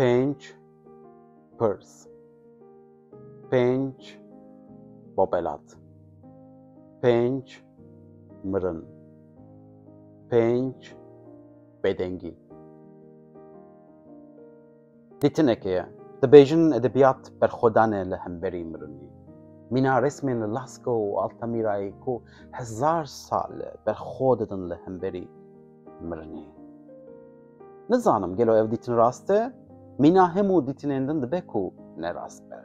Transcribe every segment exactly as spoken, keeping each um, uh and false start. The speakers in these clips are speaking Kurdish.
Pênc pirs. Pênc bobelat. Pênc mirin. Pênc bêdengî. Dîtinekê ye. Dibêjin edebiyat berxwedan e li hemberî mirinê. Mîna resmên li Lascaux û Altamîrayê ku hezar sal e berxwe didin li hemberî mirinê. Nizanim gelo ev dîtin rast e? Mîna hemû dîtinên din dibe ku ne rast be.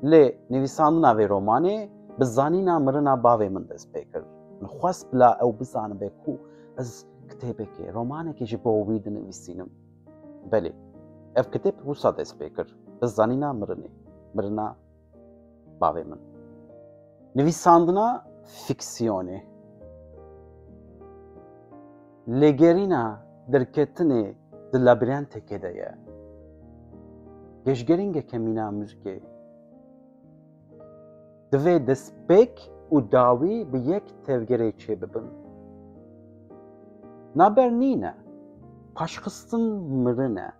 Lê nivîsandina vê romanê bi zanîna mirina bavê min dest pê kir. Min xwest bila ew bizanibe ku ez kitêbekê, romanekê ji bo wî dinivîsînim. Belê, ev kitêb wisa dest pê kir. Bi zanîna mirinê, mirina bavê min. Nivîsandina fîksiyonê. Lêgerîna derketinê di labîrentekê de ye. Geşgerîngeke mîna muzikê. Divê destpêk û dawî bi yek tevgerê çêbibin. Naber nîne, paşxistin mirin e.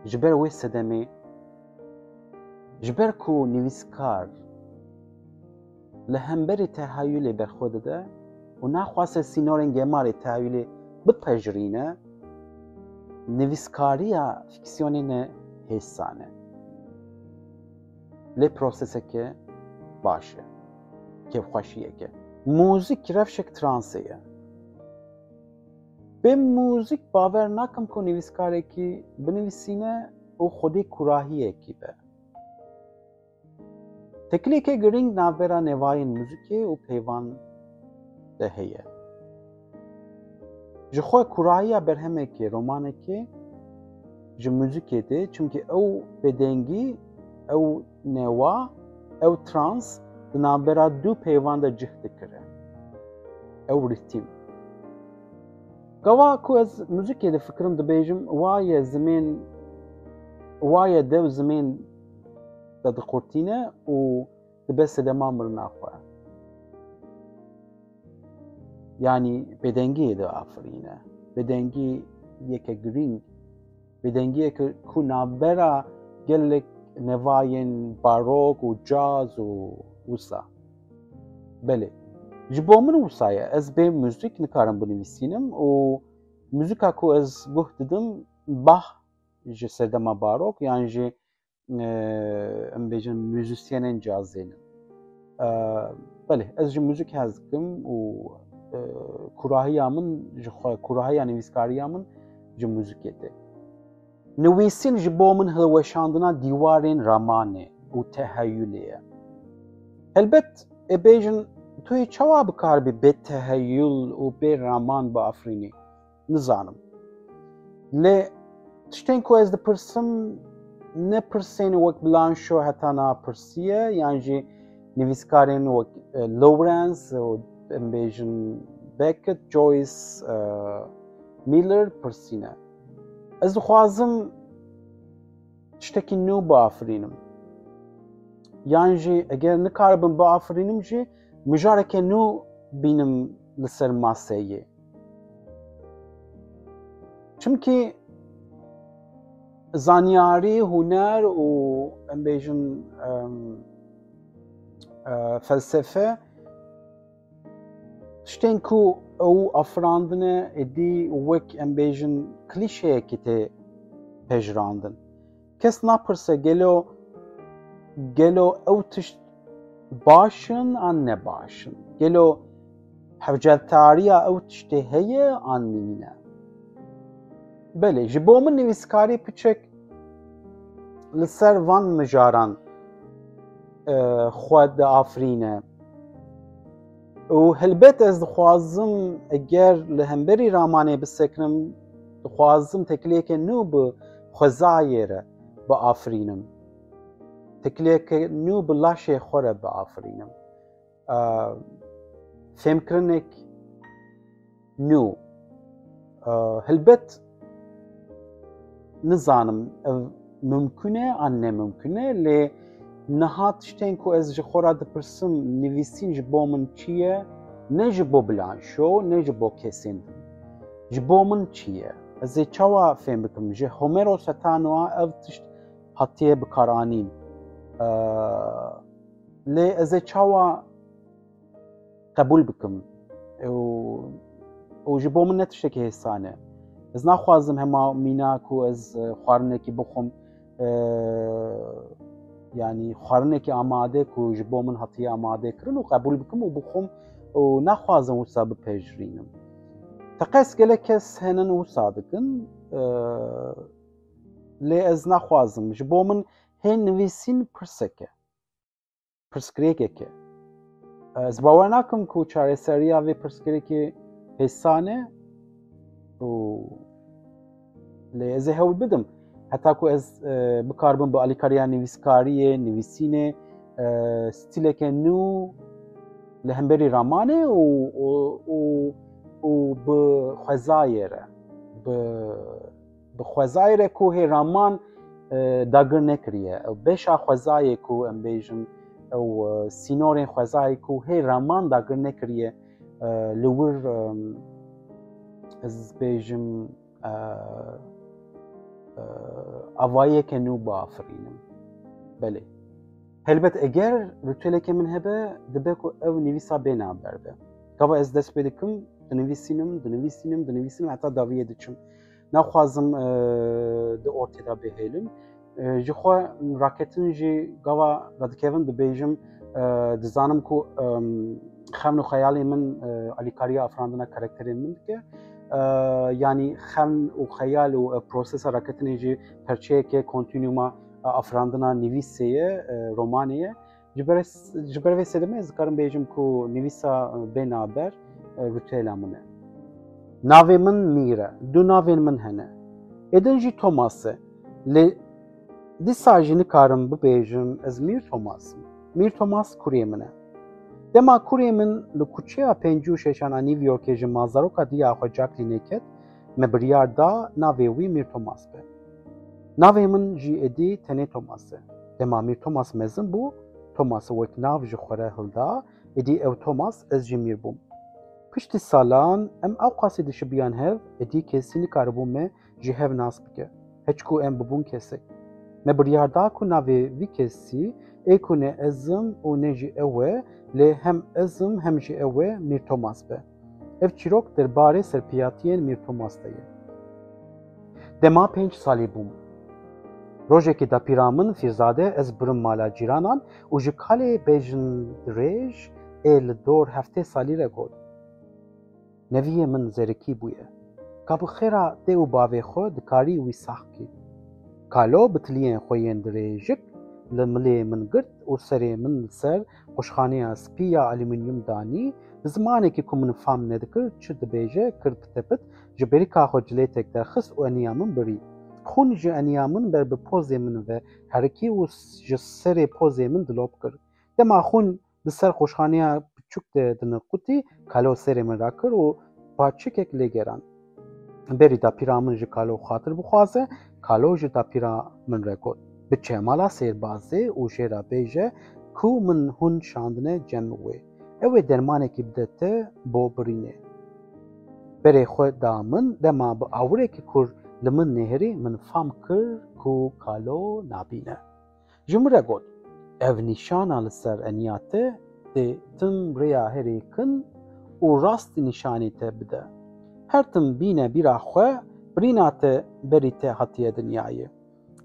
Ji ber wê sedemê, ji ber ku nivîskar li hemberî tehayulê berxwe dide û naxwaze sînorên gemarê tehayulê bipejirîne, nivîskariya fîksiyonê ne hêsan e. Lê proseseke baş e, kêfxweşiyeke. Muzîk rewşek transê ye. Bê muzîk bawer nakim ku nivîskarekî binivîsîne û xwedî kurahiyekî be. Tekliyeke girîng navbera newayên muzîkê û peyvan de heye. Ji xwe kurahiya berhemekê, romanekê ji muzîkê tê, çimkî ew bêdengî, ew newa, ew trans di navbera du peyvan de cih dikire. Ew rîtîm. Gava ku ez muzîkê difikirim, dibêjim, wa ye zimên, wa ye dev zimên de diqurtîne û dibe sedema mirina xwe. Yanî bêdengiyê diafirîne. Bêdengî yeke girîng. Bêdengiyeke ku navbera gelek nevayên barok û caz û wisa. Belê. Ji bo min wisa ye. Ez bê muzîk nikarim binivîsînim û muzîka ku ez guh didim, Bach ji sedema barok yan jî, e, em bêjin muzîsyenên cazê ne. E, belê, ez ji muzîk hez dikim û, e, kurahiya min ji xwe, kurahiya nivîskariya min ji muzîkê tê. Nivîsîn ji bo min hilweşandina dîwarên ramanê û teheyulê ye. Helbet, ê bêjin, tu yê çawa bikaribî bê teheyul û bê raman biafirînî? Nizanim. Lê tiştên ku ez dipirsim, ne pirsên wek Blanchot heta niha pirsiye, yan jî nivîskarên wek, e, Lawrence û, em bêjin, Beckett, Joyce, e, Miller pirsîne. Ez dixwazim tiştekî nû biafirînim. Yan jî eger nikaribim biafirînim jî, mijareke nû bînim li ser maseyê. Çimkî zanyarî, huner û, em bêjin, em, e, felsefe, tiştên ku ew afirandine, êdî wek, em bêjin, klîşeyekî tê pejirandin. Kes napirse, gelo, gelo ew tişt baş in an ne baş in? Gelo hevceltariya ew tiştê heye an nîne? Belê, ji bo min nivîskarî piçek li ser van mijaran, e, xwe diafirîne. Û helbet ez dixwazim, eger li hemberî ramanê bisekinim, dixwazim tekliyeke nû bi xwezayê re biafirînim. Tekliyeke nû bi laşê xwe re biafirînim. E, fêmkirinek nû. E, helbet nizanim ev mimkun e an ne mimkun e, lê niha tiştên ku ez ji xwe re dipirsim, nivîsîn ji bo min çi ye? Ne ji bo Blanchot, ne ji bo kesên din. Ji bo min çi ye? Ez ê çawa fêm bikim? Ji Homeros heta niha ev tişt hatiye bikaranîn. E, lê ez ê çawa qebûl bikim? Û, û ji bo min ne tiştekî hêsan e. Ez naxwazim hema mîna ku ez, e, xwarinekî bixwim, e, yanî xwarinekî amade ku ji bo min hatiye amade kirin û qebûl bikim û bixwim û naxwazim wisa bipejirînim. Teqez gelek kes henin wisa dikin, e, lê ez naxwazim. Ji bo min hê nivîsîn pirsek e. Pirsgirêkek e. Ez bawer nakim ku çareseriya vê pirsgirêkê hêsan e û lê ez ê hewl bidim. Heta ku ez, e, bikaribim bi alîkariya nivîskariyê, nivîsînê, e, stîleke nû li hemberî ramanê û, û, û, û bi xwezayê re, bi, bi xwezayê re ku hê raman, e, dagir nekiriye. Ew beşa xwezayê ku em bêjin, ew, e, sînorên xwezayê ku hê raman dagir nekiriye, e, li wir, e, ez bêjim, e, e, avayeke nû biafirînim. Belê. Helbet eger rûteleke min hebe, dibe ku ew nivîsa bê navber be. Gava ez dest pê dikim, dinivîsînim, dinivîsînim, dinivîsînim, heta dawiyê diçim. Naxwazim, e, di ortê de bihêlim. E, ji xwe raketin jî gava radikevim dibêjim, e, dizanim ku, em, xewn û xeyalê min, e, alîkariya afirandina karakterên min dike. E, yanî xewn û xeyal û, e, prosesa raketinê jî perçeyeke kontinûma, e, afirandina nivîsê ye, e, romanê ye. Ji ber, ji ber vê sedemê ez dikarim bêjim ku nivîsa, e, bê navber, e, rûtela min e. Navê min Mîr e. Du navên min hene. Êdin jî Thomas e. Lê dîsa jî nikarim bibêjim ez Mîr Thomas im. Mîr Thomas kurê min e. Dema kurê min li kuçeya pêncî û şeşan a New Yorkê ji mazaroka diya xwe Jacqueline ket, me biryar da navê wî Mîr Thomas be. Navê min jî êdî tenê Thomas e. Dema Mîr Thomas mezin bû, Thomas wek nav ji xwe re hilda, êdî ew Thomas, ez jî Mîr bûm. Piştî salan em ewqasî dişibiyan hev, êdî kesî nikaribû me ji hev nas bike, heçku em bibûn kesek. Me biryar da ku navê vî kesî ê ku ne ez im û ne jî ew e, lê hem ez im hem jî ew e, Mîr Thomas be. Ev çîrok derbarê serpiyatiyên Mîr Thomas de ye. Dema pênc salî bûm. Rojekê dapîra min Fîrzade ez birim mala cîranan û ji kalê bejin dirêj ê li dor heftê salî re got, Neviyê min zerikî bûye. Ka bi xêra dê û bavê xwe dikarî wî sax kî. Kalo bi tiliyên xwe yên dirêjik li milê min girt û serê min li ser quşxaneya spî ya alumînyum danî, bi zimanekî ku min fam nedikir çi dibêje, kir pitepit, ji bêrîka xwe cilêtek derxist û eniya min birî. Xûn ji eniya min ber bi pozê min ve herikî û ji serê pozê min dilop kir. Dema xûn di ser quşxaneya piçûk de diniqutî, Kalo serê min rakir û paçikek lê gerand. Berî dapîra min ji Kalo xatir bixwaze, Kalo ji dapîra min re got, Biçe mala sêrbazê û jê re bêje ku min hûn şandine cem wê. Ew ê dermanekî bide te bo birînê. Berê xwe da min, dema bi awirekî kur li min nêrî, min fam kir ku Kalo nabîne. Ji min re got, Ev nîşana li ser eniya te tê tim rêya herê kin û rast nîşanî te bide. Her tim bîne bîra xwe, birîna te berî te hatiye dinyayê.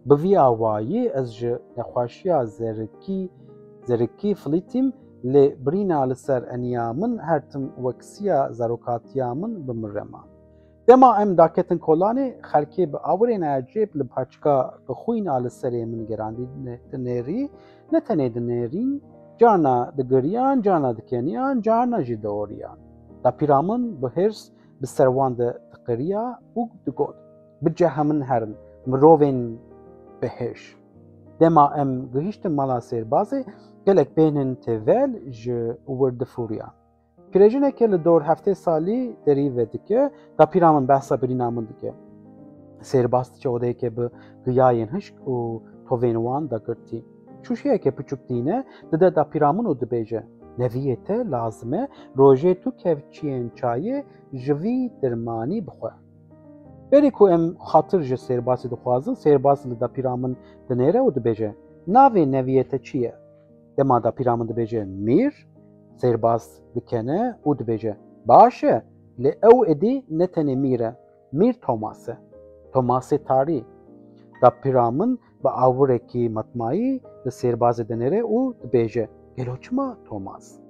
Bi vî awayî ez ji nexweşiya zerikî, zerikî filîtîm, lê birîna li ser eniya min her tim weksiya zarokatiya min bi min re ma. Dema em daketin kolanê, xelkê bi awirên ecêb li paçika bi xwîn a li serê min gerandî ne-, dinêrî, ne tenê dinêrîn, carna digiriyan, carna dikeniyan, carna jî dioriyan. Dapîra min bi hêrs bi ser wan de diqiriya û digot, Bice hemin herin, mirovên bihêş. Dema em gihîştin mala sêrbazê, gelek bêhnên têvel ji wir difûriyan. Pîrejineke li dor heftê salî derî vedike, dapîra min behsa birîna min dike. Sêrbaz diçe odeyeke bi giyayên hişk û tovên wan dagirtî. Şûşeyeke piçûk dîne, dide dapîra min û dibêje, Neviyê te lazim e rojê tu kevçiyên çayê ji vî dermanî bixwe. Berî ku em xatir ji Sêrbasê dixwazin, Sêrbas li dapîra min dinêre û dibêje, "Navê neviyê te çi ye?" Dema dapîra min dibêje, "Mîr", Sêrbas dikene û dibêje, "Baş e, lê ew êdî ne tenê Mîr e, Mîr Tomas e. Tomasê tarî." Dapîra min bi awirekî matmayî li Sêrbasê dinêre û dibêje, "Gelo çima Tomas?"